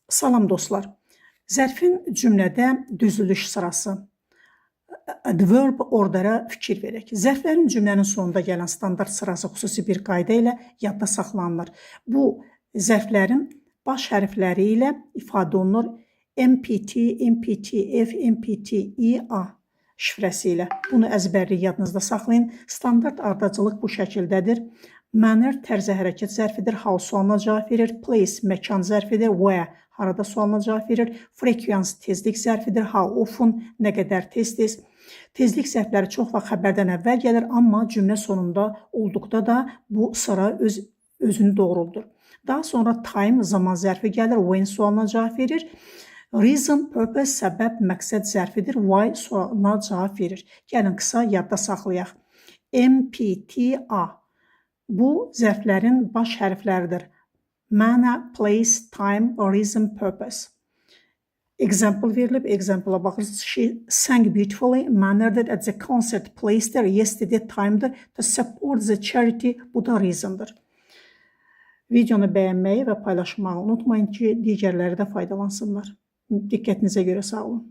Salam dostlar. Zərfin cümlədə düzülüş sırası. Adverb order'a fikir verək. Zərflərin cümlənin sonunda gələn standart sırası xüsusi bir qayda ilə yadda saxlanılır. Bu zərflərin baş hərfləri ilə ifadə olunur. MPT, MPTF, MPTEA şifrəsi ilə. Bunu əzbərlik yadınızda saxlayın. Standart ardıcıllıq bu şəkildədir. Manner tərzə hərəkət zərfidir. How sualına cavab verir. Place məkan zərfidir. Where harada sualına cavab verir. Frequency tezlik zərfidir. How often, nə qədər tez-tez. Tezlik zərfləri çox vaxt xəbərdən əvvəl gəlir, amma cümlə sonunda olduqda da bu sıra özünü doğruldur. Daha sonra time, zaman zərfi gəlir. When sualına cavab verir. Reason, purpose, səbəb, məqsəd zərfidir. Why sualına cavab verir. Gəlin qısa yadda saxlayaq. MPTA. Bu zərflərin baş hərfləridir. Manner, place, time, reason, purpose. Example verilib. Example-a baxırsınız. She sang beautifully. Manner'dır. At the concert, place'dir. Yesterday, time'dır. To support the charity. Bu da reason'dır. Videonu bəyənməyi və paylaşmağı unutmayın ki, digərləri də faydalansınlar. Diqqətinizə görə sağ olun.